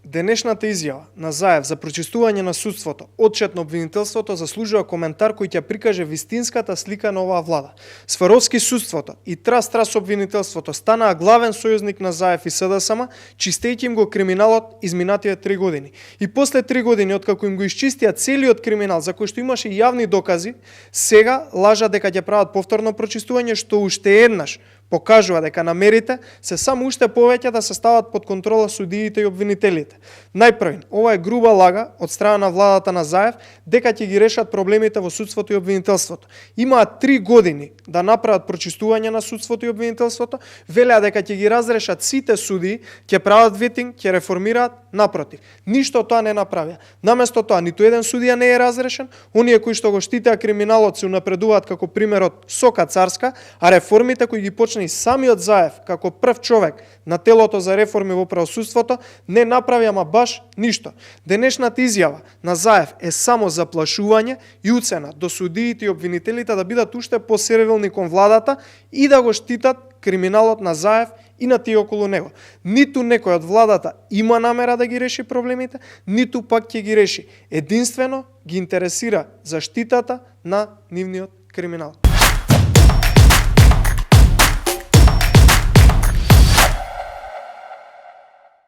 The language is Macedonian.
Денешната изјава на Заев за прочистување на судството, отчет на обвинителството, заслужува коментар кој ќе прикаже вистинската слика на оваа влада. Сваровски судството и трас обвинителството станаа главен сојузник на Заев и СДСМ, чистејќи им го криминалот изминатите 3 години. И после 3 години, откако им го исчистија целиот криминал, за кој што имаше јавни докази, сега лажат дека ќе прават повторно прочистување, што уште еднаш покажува дека намерите се само уште повеќе да се стават под контрола судиите и обвинителите. Најпрвин, ова е груба лага од страна на владата на Заев дека ќе ги решат проблемите во судството и обвинителството. Имаат 3 години да направат прочистување на судството и обвинителството, велеа дека ќе ги разрешат сите судии, ќе прават ветинг, ќе реформираат, напротив. Ништо тоа не направија. Наместо тоа, ниту еден судија не е разрешен, оние кои што го штитеа криминалот се унапредуваат како примерот Сока Царска, а реформите кои ги почна и самиот Заев како прв човек на телото за реформи во правосудството не направи ама баш ништо. Денешната изјава на Заев е само заплашување и уцена до судиите и обвинителите да бидат уште посервилни кон владата и да го штитат криминалот на Заев и на тие околу него. Ниту некој од владата има намера да ги реши проблемите, ниту пак ќе ги реши. Единствено ги интересира заштитата на нивниот криминал.